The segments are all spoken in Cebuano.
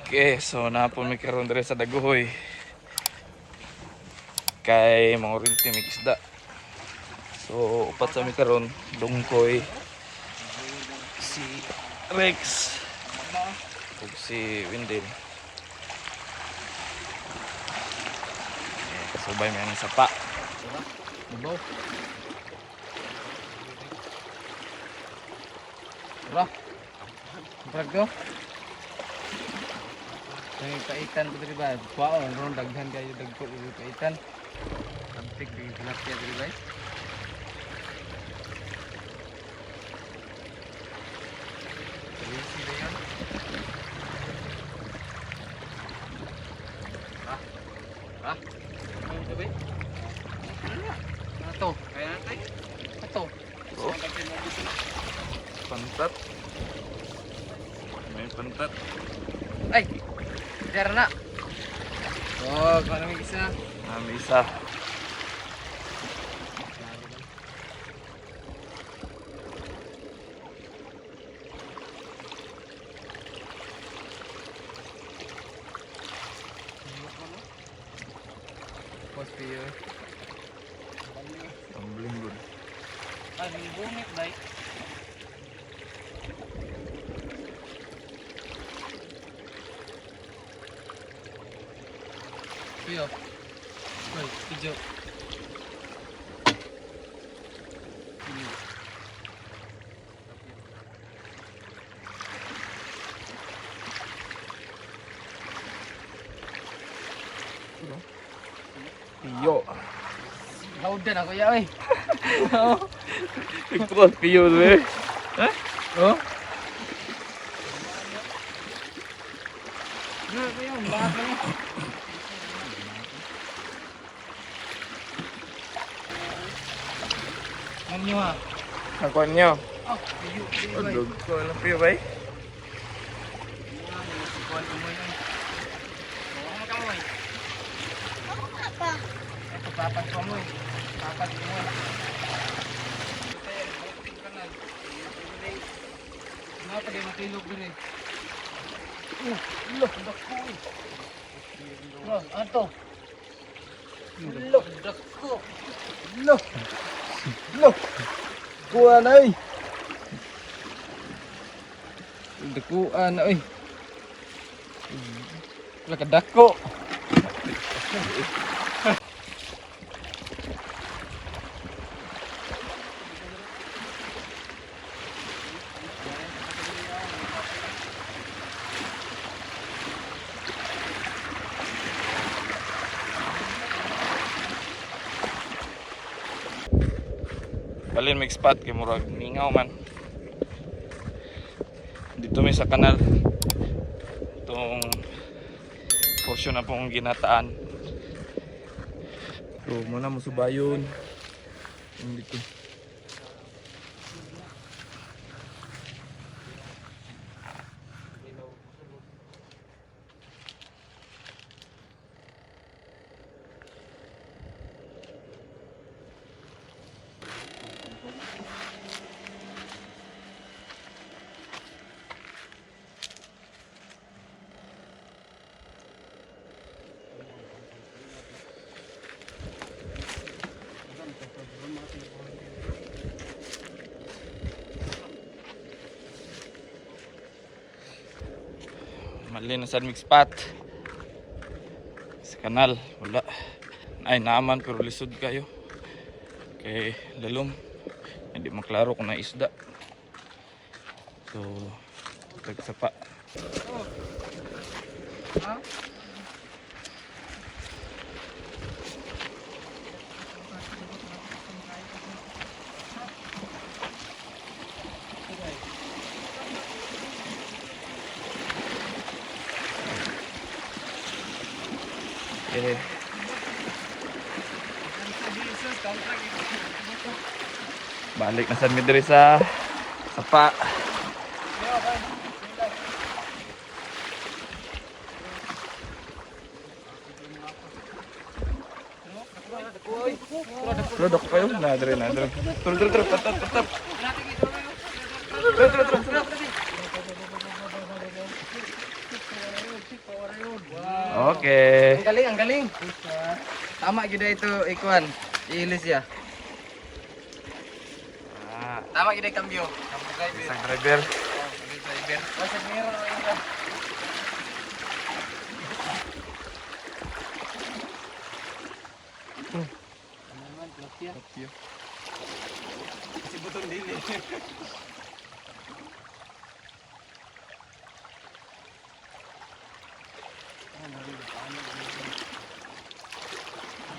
Okay, so napon mi karon diri sa Dagohoy. Kay mangurinti mig isda. So upat sa mi karon, Dungkoy, si Rex, ug si Windel. Eh, kasubay may anong sapa. Babaw. Tara. Brag ko. May paitan ko diri ba? Kuwaon ron daghan kayo dagko diri paitan. Abtik diri tilapia diri ba? Easy na yun. Ah. Ah. Ano ito ba? Ano to? Kaya natin? Ito. Oh. Pantat. May pantat. Ay! Dara na! Oh, kuha namin isa. Nami isa. Post kayo. Tumbling good. Ay, may bumit ba? Kuya. Uy, video. Piyo. Hawdan ako ya, oy. Nagtukos piyo eh. Oh? Ano ba yun? Baka ka na. Ano nyo ha? Ang kuwan nyo. Oh, piyo, piyo, bay. Dog ko alam piyo bay. Ito, papat ko mo eh. Papat ko mo. Ano pa di matilog dun eh. Oh, lo, dako eh. Bro, ano to? Lo, dako. Lo. Lo. Kuha na eh. Dakuan na oy. Wala ka dako. Balin mig spot kay murag mingaw man. Dito mi sa kanal. Itong portion na pong ginataan. So muna mo subayon. Yung dito. Mali na sad mig spot. Sa kanal, wala. Ay, naaman pero lisod kayo. Kay lalom. Hindi maklaro kung naisda. So, tagsapa. Ha? Eh, balik na sad mi diri sa sapa. Pero dako kayo na diri na diri. Tro tro tro tatap tatap. Tro tro tro. Okay. Ang galing, ang galing. Tama gyud ito ikuan. Iilis siya. Ah, Tama gyud ay kambyo. Kambyo driver. isang driver. Oh, kambyo driver. Basta meron na yun. Ano naman, tilapia. Si Butong Dili.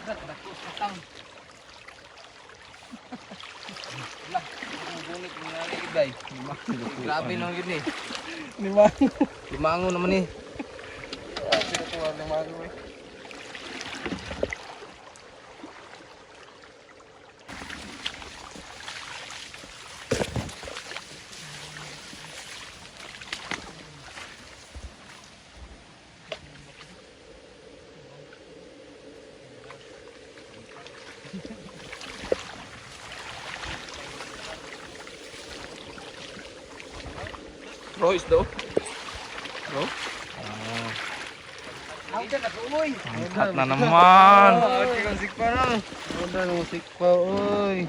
Dako sa tang. Lah, ang gunit ng ibay. Grabe naman yun eh. Limango. Limango naman eh. Pinatuwa limango eh. Royce daw. Bro? Ah, Hawda na ko, uy. ang cut na naman. Oh, kang sikpa na. Wala nang sikpa, oy.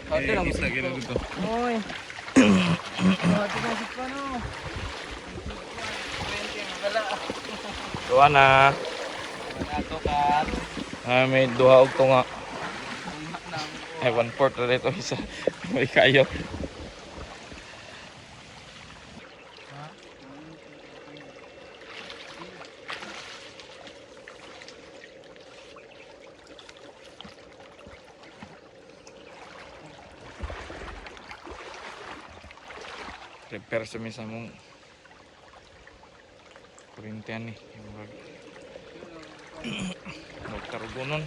Hawda na mo sikpa. dito. Uy. Hawda na sikpa no. Wala. Duha na. Wala to kat. Ah, may duha og tunga. Ay, 1/4 na dito isa. May kayo. Repair sa misa mong kuryente ni. Yung magtarugo nun.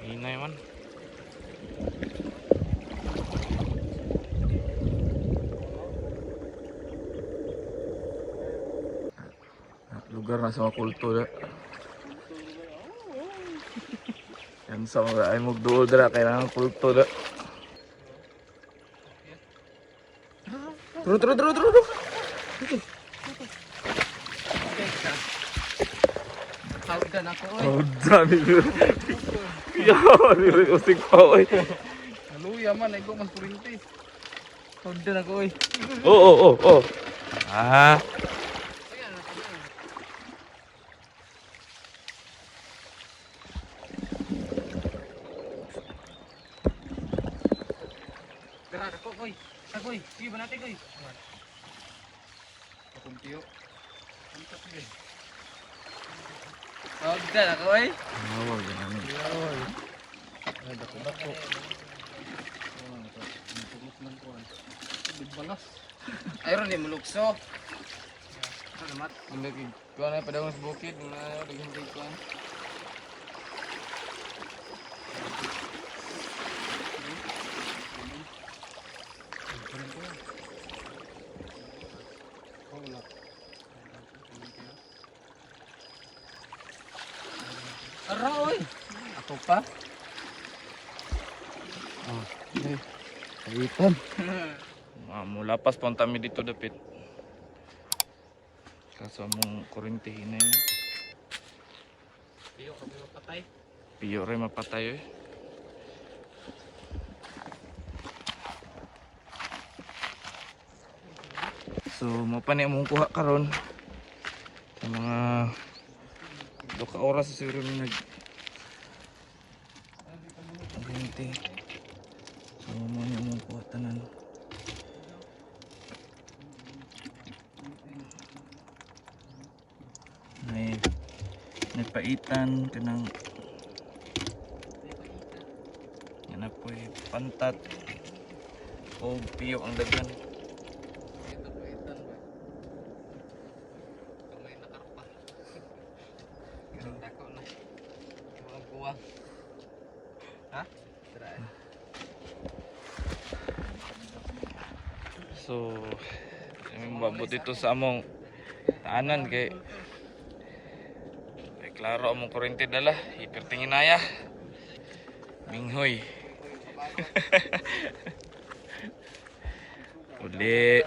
Hinay man. Lugar na sa mga kulto da. Yan sa mga ay magduol dra kailangan kulto da. Tro tro tro tro tro. Hawda na ko, uy. Oh, dami. Yo, ni usig pa oy. Naluya man, ay ko mas kurinti. Hawda na ko, uy. Oh. Ah. Dara ko, uy. Sagoy, sige ba natin, uy. Akong tiyo. Hawda na ko, uy. Nawag yan. Oy. Ay, dako dako. Balas. Ayron ni mulukso. Salamat. Ang lagi. Kuha na padawang sa bukid, mga daghan kay kuan. Ara oy. Ako pa. Kagitan. Ah, mula pas punta mi dito dapit. Kaso mong kuryente hinay. Piyo ka patay. Piyo rin mapatay eh. So, mo pa ni among kuha karon sa mga do ka oras siguro mi nag kuryente. So, mo ni among kuha tanan. May nagpaitan kanang yan na po eh, pantat o piyo ang daghan. Ito paitan ba? Kamay na karpa. Karon dako na. Kuwang kuwang. Ha? Tara. So, mabot ito sa among taanan kay kay klaro among kuryente dala, ipertingin na ya. Minghoy. Uli.